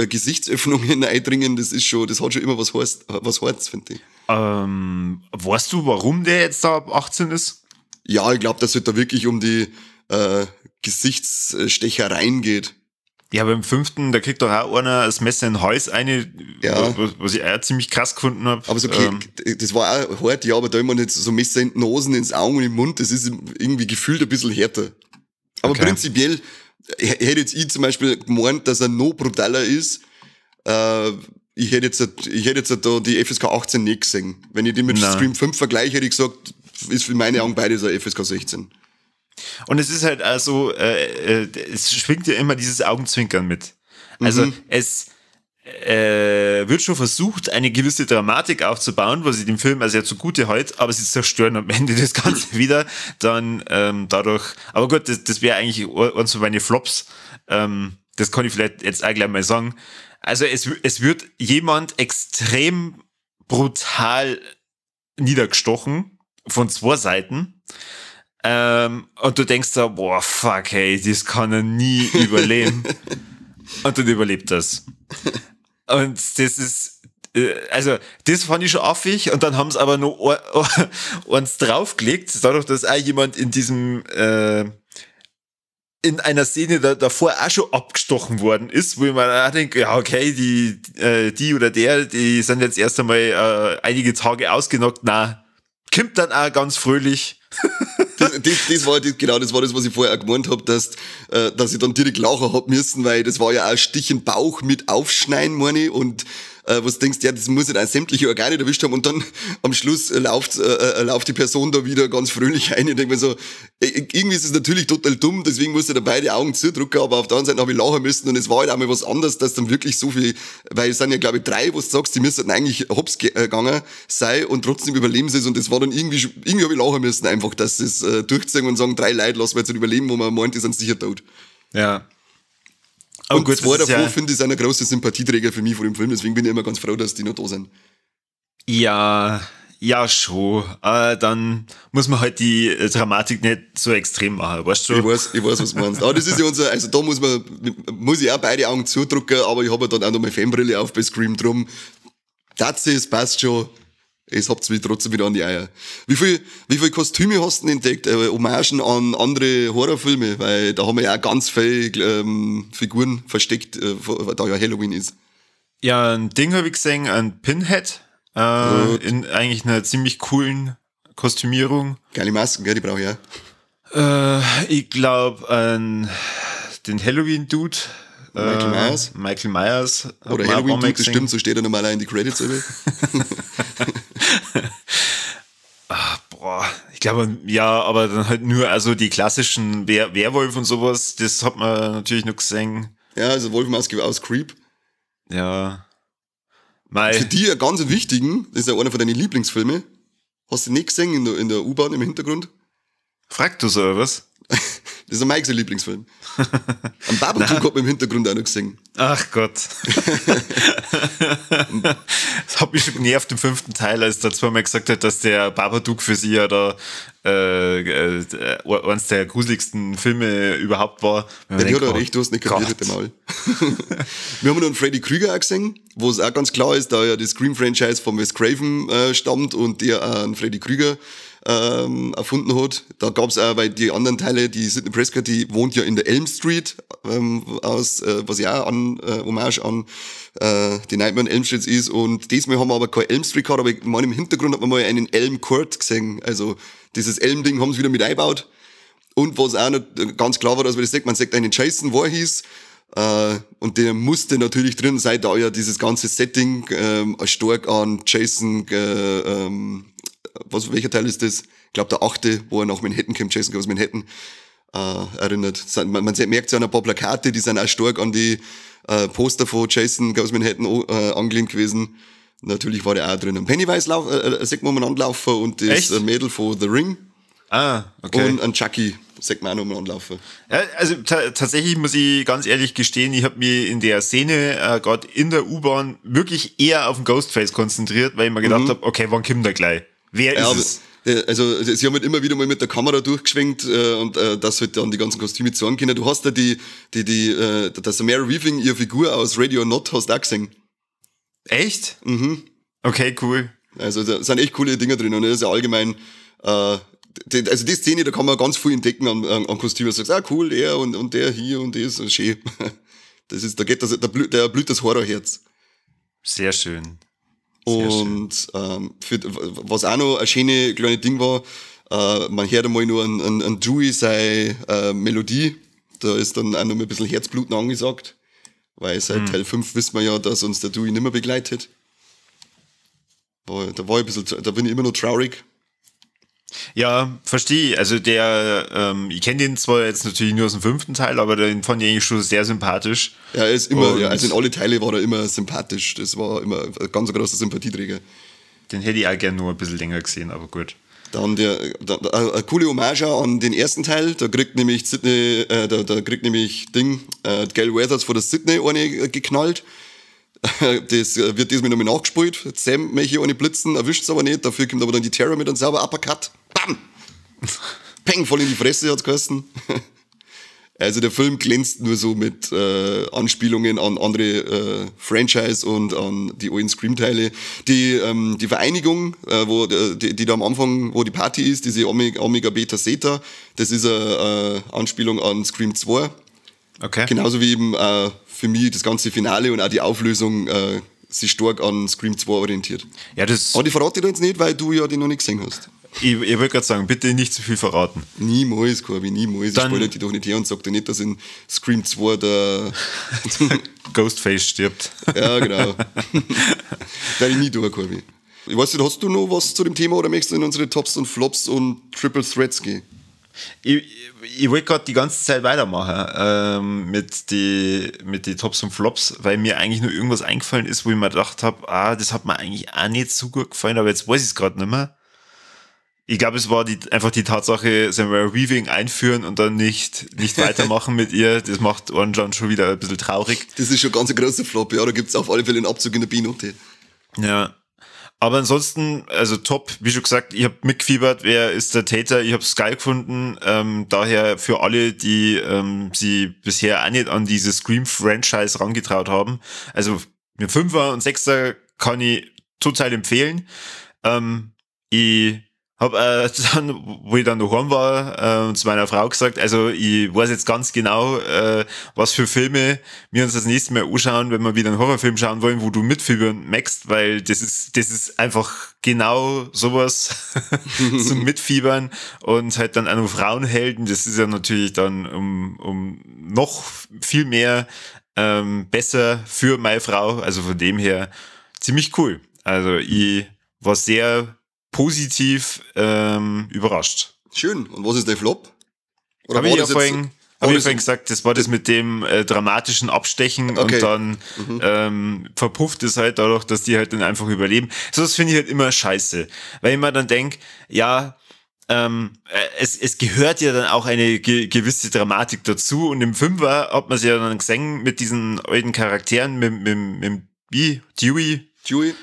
Gesichtsöffnungen eindringen, das hat schon immer was Hartes, finde ich. Weißt du, warum der jetzt da ab 18 ist? Ja, ich glaube, dass es da wirklich um die Gesichtsstechereien geht. Ja, beim 5., da kriegt doch auch einer das Messer in den Hals eine, ja. Was ich auch ziemlich krass gefunden habe. Aber so, okay, das war auch hart, ja, aber da immer nicht so Messer in die Nosen, ins Augen und im Mund, das ist irgendwie gefühlt ein bisschen härter. Aber okay. Prinzipiell hätte jetzt ich zum Beispiel gemeint, dass er noch brutaler ist. Ich hätte jetzt da die FSK 18 nicht gesehen. Wenn ich die mit Scream 5 vergleiche, hätte ich gesagt, ist für meine Augen beides eine FSK 16. Und es ist halt also, es schwingt ja immer dieses Augenzwinkern mit. Also es wird schon versucht, eine gewisse Dramatik aufzubauen, was ich dem Film also ja zugute halte, aber sie zerstören am Ende das Ganze wieder, dann dadurch, aber gut, das wäre eigentlich eins von meinen Flops, das kann ich vielleicht jetzt auch gleich mal sagen. Also es wird jemand extrem brutal niedergestochen von zwei Seiten. Und du denkst da, boah, fuck, hey, das kann er nie überleben. Und dann überlebt das. Und das ist, also, das fand ich schon affig. Und dann haben sie aber noch eins draufgelegt, dadurch, dass auch jemand in diesem, in einer Szene davor auch schon abgestochen worden ist, wo ich mir auch denke, ja, okay, die oder der, die sind jetzt erst einmal einige Tage ausgenockt, na, kommt dann auch ganz fröhlich. Das war genau das war das, was ich vorher auch gemeint hab, dass ich dann direkt lachen hab müssen, weil das war ja auch Stich im Bauch mit Aufschneiden, meine ich, und was du denkst, ja, das muss ja dann sämtliche Organe erwischt haben, und dann am Schluss läuft die Person da wieder ganz fröhlich ein und denk mir so, irgendwie ist es natürlich total dumm, deswegen musste ich da beide Augen zudrücken, aber auf der anderen Seite habe ich lachen müssen und es war halt auch mal was anderes, dass dann wirklich so viel, weil es sind ja glaube ich 3, wo du sagst, die müssten eigentlich hops gegangen sein und trotzdem überleben sie es, und das war dann irgendwie habe ich lachen müssen einfach, dass sie es durchziehen und sagen, 3 Leute lassen wir jetzt nicht überleben, wo man meint, die sind sicher tot. Ja. Oh, und gut, zwei davon, ja, finde ich, sind ein großer Sympathieträger für mich vor dem Film, deswegen bin ich immer ganz froh, dass die noch da sind. Ja, ja schon. Dann muss man halt die Dramatik nicht so extrem machen, weißt du? Ich weiß, was du meinst. Aber das ist ja unser, also da muss ich auch beide Augen zudrücken, aber ich habe ja dann auch noch meine Fanbrille auf bei Scream drum. Das ist, passt schon. Es habt mich trotzdem wieder an die Eier. Wie viel Kostüme hast du denn entdeckt? Hommagen an andere Horrorfilme? Weil da haben wir ja auch ganz viele Figuren versteckt, da ja Halloween ist. Ja, ein Ding habe ich gesehen, ein Pinhead. In eigentlich einer ziemlich coolen Kostümierung. Geile Masken, gell, die brauche ich auch. Ich glaube an den Halloween-Dude. Michael Myers. Michael Myers. Oder Halloween-Dude, das stimmt, so steht er normal in die Credits. Ach, boah, ich glaube, ja, aber dann halt nur, also die klassischen Werwolf und sowas, das hat man natürlich noch gesehen. Ja, also Wolfmaske aus Creep. Ja. Mei. Für die ganz wichtigen, das ist ja einer von deinen Lieblingsfilme. Hast du nicht gesehen in der U-Bahn im Hintergrund? Fragst du oder was? Das ist ein Mike sein Lieblingsfilm. Am Babadook hat man im Hintergrund auch noch gesehen. Ach Gott. Das hat mich schon genervt im 5. Teil, als der zweimal gesagt hat, dass der Babadook für sie ja da eines der gruseligsten Filme überhaupt war. Ja, die hat er recht, du hast nicht kapiert, der Maul. Wir haben noch einen Freddy Krüger auch gesehen, wo es auch ganz klar ist, da ja das Scream-Franchise von Wes Craven stammt und der auch einen Freddy Krüger erfunden hat. Da gab's auch, weil die anderen Teile, die Sidney Prescott, die wohnt ja in der Elm Street, was ja auch an Hommage an die Nightmare on Elm Street ist. Und diesmal haben wir aber keine Elm Street gehabt, aber ich meine, im Hintergrund hat man mal einen Elm Court gesehen. Also dieses Elm-Ding haben sie wieder mit eingebaut. Und was auch noch ganz klar war, dass man das sieht, man sieht einen Jason Voorhees, und der musste natürlich drin sein, da ja dieses ganze Setting stark an Jason welcher Teil ist das? Ich glaube, der 8., wo er nach Manhattan kommt, Jason Goes Manhattan, erinnert. Man merkt ja an ein paar Plakate, die sind auch stark an die Poster von Jason Goes Manhattan angelehnt gewesen. Natürlich war der auch drin. Pennywise sieht man umeinander laufen und das Mädel von The Ring. Ah, okay. Und ein Chucky sieht man auch noch umeinander laufen. Ja, also tatsächlich muss ich ganz ehrlich gestehen, ich habe mich in der Szene gerade in der U-Bahn wirklich eher auf den Ghostface konzentriert, weil ich mir gedacht habe, okay, wann kommt der gleich? Wer ist es? Also, sie haben halt immer wieder mal mit der Kamera durchgeschwenkt und dass halt dann die ganzen Kostüme zeigen können. Du hast da die Samara Weaving, ihre Figur aus Ready or Not, hast du auch gesehen. Echt? Mhm. Okay, cool. Also, da sind echt coole Dinger drin und das ist ja allgemein, also die Szene, da kann man ganz viel entdecken an Kostümen. Du sagst, ah, cool, der und der hier und das, und schön. Das ist, da geht das, da blüht das Horrorherz. Sehr schön. Und was auch noch ein schönes kleines Ding war, man hört einmal nur an Dewey seine Melodie, da ist dann auch noch ein bisschen Herzbluten angesagt, weil seit Teil 5 wissen wir ja, dass uns der Dewey nicht mehr begleitet. Da war ich ein bisschen, da bin ich immer noch traurig. Ja, verstehe. Also der, ich kenne den zwar jetzt natürlich nur aus dem 5. Teil, aber den fand ich eigentlich schon sehr sympathisch. Ja, er ist immer, ja, also in alle Teile war er immer sympathisch. Das war immer ein ganz großer Sympathieträger. Den hätte ich auch gerne nur ein bisschen länger gesehen, aber gut. Dann eine coole Hommage an den ersten Teil, da kriegt nämlich Sidney, da kriegt nämlich Gale Weathers von der Sidney eine geknallt. Das wird diesmal nochmal nachgespielt. Sam möchte eine blitzen, erwischt es aber nicht. Dafür kommt aber dann die Terror mit einem sauber Uppercut. Bam! Peng, voll in die Fresse hat's geheißen. Also der Film glänzt nur so mit Anspielungen an andere Franchise und an die alten Scream-Teile. Die Vereinigung, wo die da am Anfang, wo die Party ist, diese Omega Beta Zeta, das ist eine Anspielung an Scream 2. Okay. Genauso wie eben für mich das ganze Finale und auch die Auflösung sich stark an Scream 2 orientiert. Ja, das. Aber die verrate ich dir jetzt nicht, weil du ja die noch nicht gesehen hast. Ich wollte gerade sagen, bitte nicht zu viel verraten. Niemals, Corby, niemals. Ich spoilere die doch nicht her und sag dir nicht, dass in Scream 2 der Ghostface stirbt. Ja, genau. Werde ich nie durch, Corby. Ich weiß nicht, hast du noch was zu dem Thema oder möchtest du in unsere Tops und Flops und Triple Threats gehen? Ich wollte gerade die ganze Zeit weitermachen mit die Tops und Flops, weil mir eigentlich nur irgendwas eingefallen ist, wo ich mir gedacht habe, das hat mir eigentlich auch nicht so gut gefallen, aber jetzt weiß ich es gerade nicht mehr. Ich glaube, es war einfach die Tatsache, Samara Weaving einführen und dann nicht weitermachen mit ihr. Das macht einen dann schon wieder ein bisschen traurig. Das ist schon ganz ein großer Flop, ja. Da gibt es auf alle Fälle einen Abzug in der B-Note. Ja. Aber ansonsten, also top, wie schon gesagt, ich habe mitgefiebert, wer ist der Täter, ich habe es geil gefunden. Daher für alle, die sie bisher auch nicht an dieses Scream-Franchise rangetraut haben. Also mit 5er und 6er kann ich total empfehlen. Ich hab dann, wo ich dann daheim war, zu meiner Frau gesagt, also ich weiß jetzt ganz genau, was für Filme wir uns das nächste Mal anschauen, wenn wir wieder einen Horrorfilm schauen wollen, wo du mitfiebern möchtest, weil das ist einfach genau sowas zum Mitfiebern und halt dann auch noch Frauenhelden, das ist ja natürlich dann um noch viel mehr besser für meine Frau, also von dem her ziemlich cool. Also ich war sehr positiv überrascht. Schön. Und was ist der Flop? Oder habe ich ja vorhin gesagt, das war das mit dem dramatischen Abstechen, okay. Und dann verpufft es halt dadurch, dass die halt dann einfach überleben. So, das finde ich halt immer scheiße. Weil ich mir dann denke, ja, es gehört ja dann auch eine gewisse Dramatik dazu und im Fünfer hat man sie ja dann gesehen mit diesen alten Charakteren, mit Dewey. Dewey.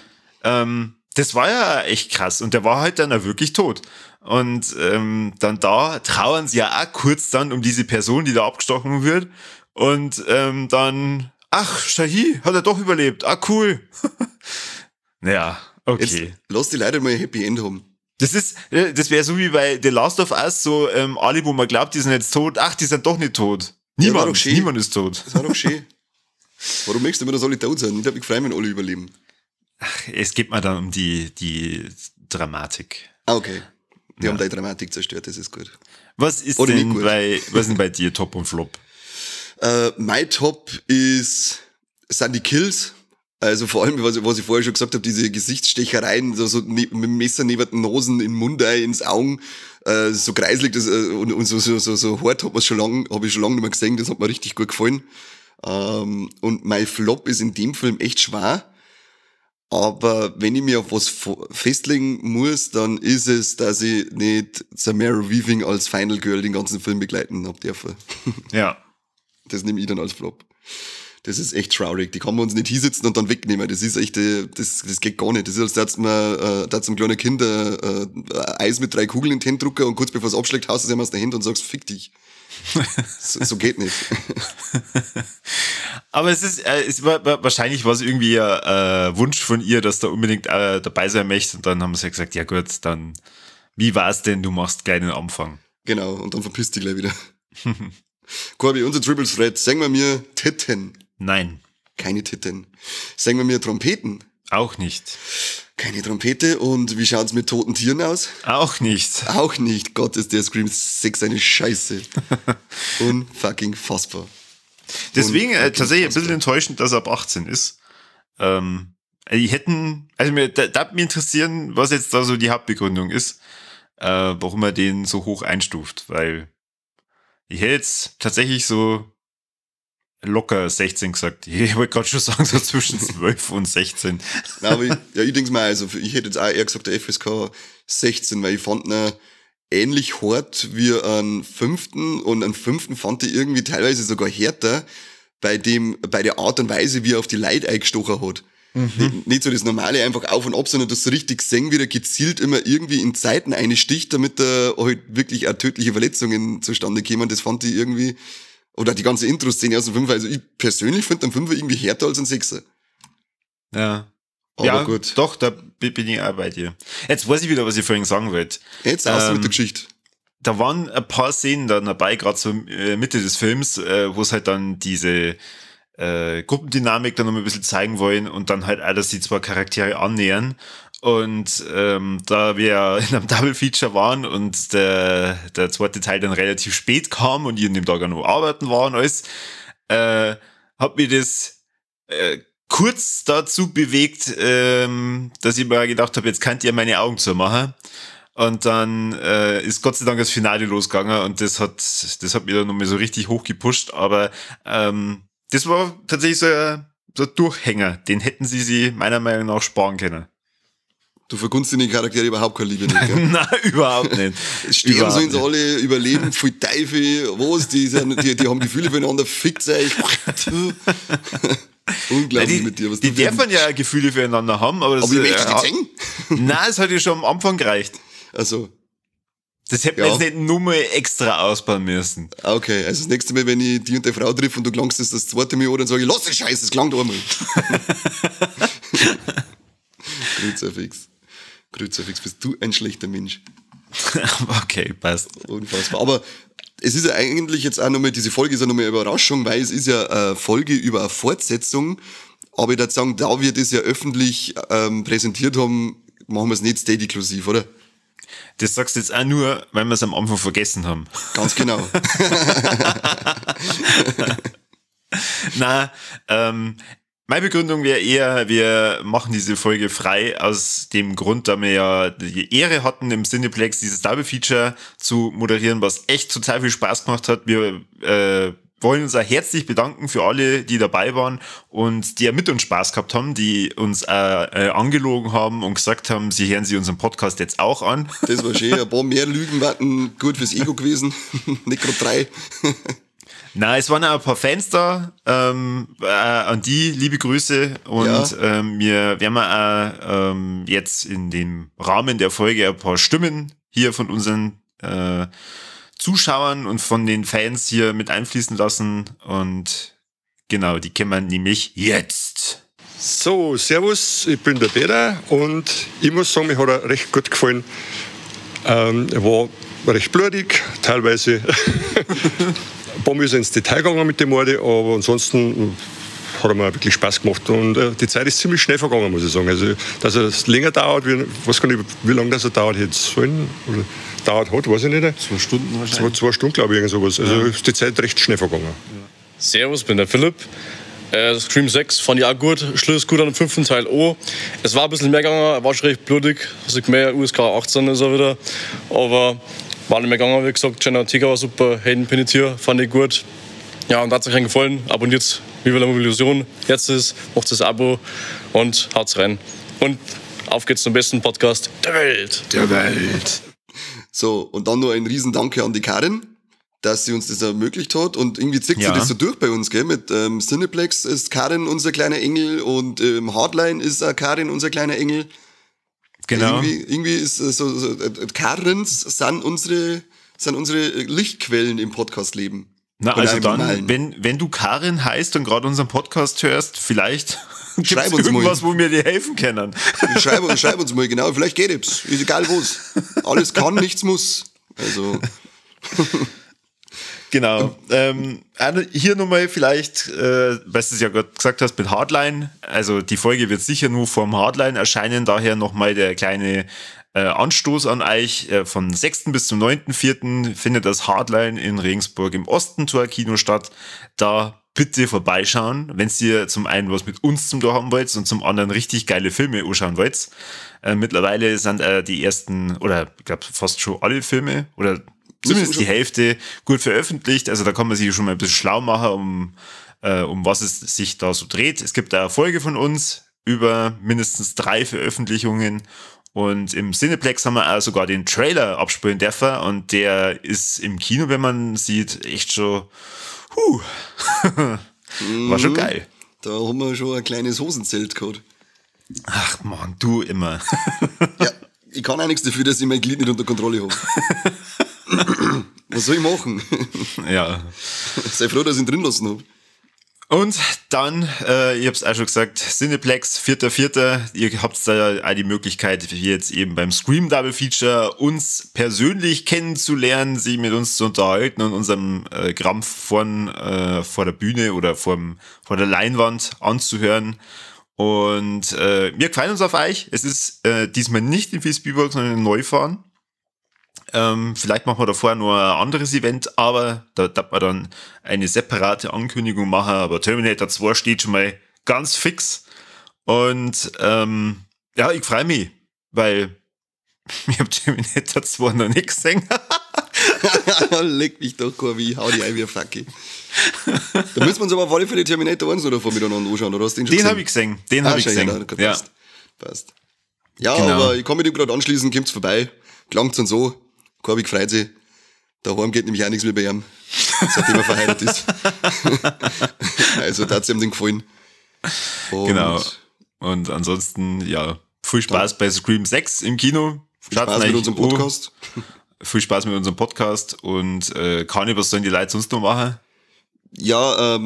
Das war ja echt krass und der war halt dann auch wirklich tot. Und dann da trauern sie ja auch kurz dann um diese Person, die da abgestochen wird. Und dann, ach, Shahi, hat er doch überlebt. Ah, cool. Naja, okay. Jetzt lass die Leute mal ein Happy End haben. Das wäre so wie bei The Last of Us, so alle, wo man glaubt, die sind jetzt tot, ach, die sind doch nicht tot. Niemand, ja, niemand ist tot. Das war doch schön. Warum möchtest du immer, dass alle tot sind? Ich hab mich gefreut, wenn alle überleben. Ach, es geht mir dann um die Dramatik. Ah, okay. Die haben deine Dramatik zerstört, das ist gut. Was ist denn bei dir Top und Flop? Mein Top sind die Kills. Also vor allem, was ich vorher schon gesagt habe, diese Gesichtsstechereien, so mit dem Messer neben den Nosen, in den Mund, ins Augen, so kreislig das, und so hart hat man schon lange, habe ich schon lange nicht mehr gesehen, das hat mir richtig gut gefallen. Und mein Flop ist in dem Film echt schwer. Aber wenn ich mir auf was festlegen muss, dann ist es, dass ich nicht Samara Weaving als Final Girl den ganzen Film begleiten hab dürfen. Ja. Das nehme ich dann als Flop. Das ist echt traurig. Die kann man uns nicht hinsetzen und dann wegnehmen. Das ist echt, das geht gar nicht. Das ist, als hättest man einem kleinen Kind Eis mit 3 Kugeln in den Händen drücken und kurz bevor es abschlägt, haust du es ihm aus der Hand und sagst, fick dich. So geht nicht. Aber es war wahrscheinlich war es irgendwie ein Wunsch von ihr, dass da unbedingt dabei sein möchte. Und dann haben sie gesagt, ja gut, dann, wie war's denn, du machst gleich den Anfang. Genau, und dann verpisst dich gleich wieder. Corby, unser Triple Threat, sagen wir mir Titten. Nein. Keine Titten. Sagen wir mir Trompeten. Auch nicht. Keine Trompete. Und wie schaut's mit toten Tieren aus? Auch nicht. Auch nicht. Gott, ist der Scream 6 eine Scheiße. Unfucking fassbar. Deswegen tatsächlich ein bisschen enttäuschend, dass er ab 18 ist. Ich hätten, also mir, da würde mich interessieren, was jetzt da so die Hauptbegründung ist, warum er den so hoch einstuft, weil ich hätte jetzt tatsächlich so locker 16 gesagt. Ich wollte gerade schon sagen, so zwischen 12 und 16. Nein, aber ich denke mal, also ich hätte jetzt auch eher gesagt, der FSK 16, weil ich fand ihn ähnlich hart wie einen fünften, und einen fünften fand ich irgendwie teilweise sogar härter bei der Art und Weise, wie er auf die Leute eingestochen hat. Mhm. Nicht so das normale einfach auf und ab, sondern das so richtig sehen, wie der gezielt immer irgendwie in Zeiten einsticht, damit da halt wirklich auch tödliche Verletzungen zustande kämen. Das fand ich irgendwie, oder die ganze Intro-Szene aus dem Fünfer, also ich persönlich finde den Fünfer irgendwie härter als ein Sechser. Ja. Aber ja, gut. Doch, da bin ich auch bei dir. Jetzt weiß ich wieder, was ich vorhin sagen wollte. Jetzt aus mit der Geschichte. Da waren ein paar Szenen dann dabei, gerade so Mitte des Films, wo es halt dann diese Gruppendynamik dann noch ein bisschen zeigen wollen und dann halt auch, dass die zwei Charaktere annähern. Und da wir in einem Double Feature waren und der zweite Teil dann relativ spät kam und ich an dem Tag auch noch arbeiten war und alles, hat mir das kurz dazu bewegt, dass ich mir gedacht habe, jetzt könnt ihr meine Augen zumachen. Und dann ist Gott sei Dank das Finale losgegangen und das hat mir dann nochmal so richtig hoch gepusht. Aber das war tatsächlich so ein Durchhänger. Den hätten sie meiner Meinung nach sparen können. Du vergunst den Charaktere überhaupt keine Liebe nicht, gell? Nein, überhaupt nicht. Sterben sollen sie alle, überleben, voll Teufel, was, die haben Gefühle füreinander, fickt euch. Unglaublich die, mit dir. Was die dürfen ja Gefühle füreinander haben, aber das aber ich möchte die sehen. Nein, es hat ja schon am Anfang gereicht. Also. Das hätte man jetzt nicht nur mal extra ausbauen müssen. Okay, also das nächste Mal, wenn ich die und die Frau treffe und du klangst das zweite Mal an, dann sage ich, lass den Scheiß, das klangt einmal. Kruzifix. Kruzifix, bist du ein schlechter Mensch. Okay, passt. Unfassbar. Aber es ist ja eigentlich jetzt auch nochmal, diese Folge ist ja nochmal eine Überraschung, weil es ist ja eine Folge über eine Fortsetzung. Aber ich würde sagen, da wir das ja öffentlich präsentiert haben, machen wir es nicht state-inklusiv, oder? Das sagst du jetzt auch nur, weil wir es am Anfang vergessen haben. Ganz genau. Na, meine Begründung wäre eher, wir machen diese Folge frei aus dem Grund, da wir ja die Ehre hatten, im Cineplex dieses Double Feature zu moderieren, was echt total viel Spaß gemacht hat. Wir wollen uns auch herzlich bedanken für alle, die dabei waren und die ja mit uns Spaß gehabt haben, die uns angelogen haben und gesagt haben, sie hören sich unseren Podcast jetzt auch an. Das war schön. Ein paar mehr Lügen waren gut fürs Ego gewesen. Nicht gerade 3. Na, es waren auch ein paar Fans da, an die liebe Grüße und ja. Wir werden auch jetzt in dem Rahmen der Folge ein paar Stimmen hier von unseren Zuschauern und von den Fans hier mit einfließen lassen und genau, die kennen wir nämlich jetzt. So, servus, ich bin der Peter und ich muss sagen, mir hat er recht gut gefallen. Er war recht blutig, teilweise. Ein paar Mal ist er ins Detail gegangen mit dem Morde, aber ansonsten hat er mir wirklich Spaß gemacht. Und die Zeit ist ziemlich schnell vergangen, muss ich sagen. Also, dass es länger dauert, wie, weiß gar nicht, wie lange das er dauert hätte sollen, oder dauert hat, weiß ich nicht. 2 Stunden wahrscheinlich. 2 Stunden, glaube ich, irgend sowas. Also ja. Ist die Zeit recht schnell vergangen. Ja. Servus, bin der Philipp. Scream 6 fand ich auch gut. Schluss gut an dem 5. Teil auch. Es war ein bisschen mehr gegangen, war schon recht blutig. Also mehr USK 18 ist er wieder. Aber war nicht mehr gegangen, wie gesagt. Jenna Ortega war super, Hayden Panettiere fand ich gut. Ja, und hat sich gefallen. Abonniert Viva la Movilusion. Jetzt ist, macht das Abo und haut's rein. Und auf geht's zum besten Podcast der Welt. Der Welt. So, und dann nur ein Riesendanke an die Karin, dass sie uns das ermöglicht hat. Und irgendwie zieht sie das so durch bei uns, gell? Mit Cineplex ist Karin unser kleiner Engel und Hardline ist auch Karin unser kleiner Engel. Genau. Irgendwie ist so Karens sind unsere Lichtquellen im Podcast-Leben. Na, also dann, wenn du Karin heißt und gerade unseren Podcast hörst, vielleicht schreib uns irgendwas, mal, wo wir dir helfen können. Schreib uns mal, genau, vielleicht geht es. Ist egal was. Alles kann, nichts muss. Also. Genau. Hier nochmal vielleicht, weil du es ja gerade gesagt hast, mit Hardline. Also die Folge wird sicher nur vorm Hardline erscheinen, daher nochmal der kleine Anstoß an euch. Vom 6. bis zum 9.4. findet das Hardline in Regensburg im Ostentor-Kino statt. Da bitte vorbeischauen, wenn ihr zum einen was mit uns zum tun haben wollt und zum anderen richtig geile Filme anschauen wollt. Mittlerweile sind die ersten, oder ich glaube fast schon alle Filme, oder zumindest die Hälfte gut veröffentlicht. Also da kann man sich schon mal ein bisschen schlau machen, um was es sich da so dreht. Es gibt da eine Folge von uns über mindestens 3 Veröffentlichungen. Und im Cineplex haben wir auch sogar den Trailer abspielen dürfen. Und der ist im Kino, wenn man sieht, echt schon, war schon geil. Da haben wir schon ein kleines Hosenzelt gehabt. Ach man, du immer. Ja, ich kann auch nichts dafür, dass ich mein Glied nicht unter Kontrolle habe. Was soll ich machen? Ja. Sei froh, dass ich ihn drin lassen habe. Und dann, ich hab's auch schon gesagt, Cineplex, 4.4. Ihr habt da auch die Möglichkeit, hier jetzt eben beim Scream Double Feature uns persönlich kennenzulernen, sich mit uns zu unterhalten und unserem Krampf vor der Bühne oder vor der Leinwand anzuhören. Und wir freuen uns auf euch. Es ist diesmal nicht in Vilsbiburg, sondern in Neufahren. Vielleicht machen wir davor nur ein anderes Event, aber da darf man dann eine separate Ankündigung machen. Aber Terminator 2 steht schon mal ganz fix. Und ja, ich freue mich, weil ich habe Terminator 2 noch nicht gesehen. Leck mich doch, Corby, hau die ein wie ein Facki. Da müssen wir uns aber auf alle Fälle Terminator 1 oder vor miteinander anschauen, oder hast du den schon gesehen? Den habe ich gesehen. Den habe ich gesehen. Ja, passt. Passt. Ja, genau. Aber ich kann mit dem gerade anschließen, kommt's vorbei. Klangt's und so. Corby freut sich. Daheim geht nämlich auch nichts mehr bei ihm, seitdem er verheiratet ist. Also, da hat's ihm den gefallen. Und genau. Und ansonsten, ja, viel Spaß bei Scream 6 im Kino. Viel Spaß mit unserem Podcast. Viel Spaß mit unserem Podcast. Und Kani, was sollen die Leute sonst noch machen? Ja,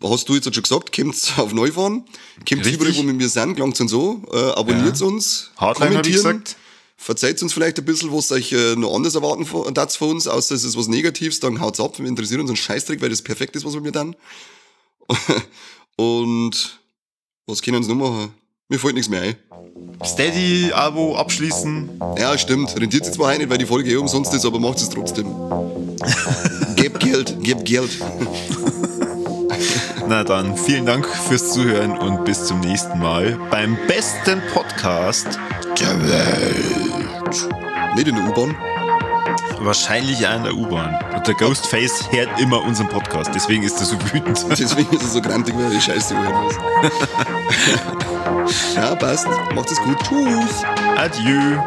hast du jetzt schon gesagt, kommt's auf Neufahren, kommt's überall, wo wir sind, klangt's und so, abonniert's uns, Hardline, kommentieren. Hab ich gesagt. Verzeiht uns vielleicht ein bisschen, was euch noch anders erwarten darf von uns, außer es ist was Negatives, dann haut's ab. Wir interessieren uns einen Scheißdreck, weil das perfekt ist, was wir dann. Und was können wir noch machen? Mir fällt nichts mehr ein. Steady, Abo abschließen. Ja, stimmt. Rentiert sich zwar nicht, weil die Folge eh umsonst ist, aber macht es trotzdem. Gebt Geld, gebt Geld. Na dann, vielen Dank fürs Zuhören und bis zum nächsten Mal beim besten Podcast der Welt. Nicht in der U-Bahn. Wahrscheinlich auch in der U-Bahn. Und der Ghostface hört immer unseren Podcast, deswegen ist er so wütend. Deswegen ist er so grantig, weil er die Scheiße hören muss. Ja, passt. Macht es gut. Tschüss. Adieu.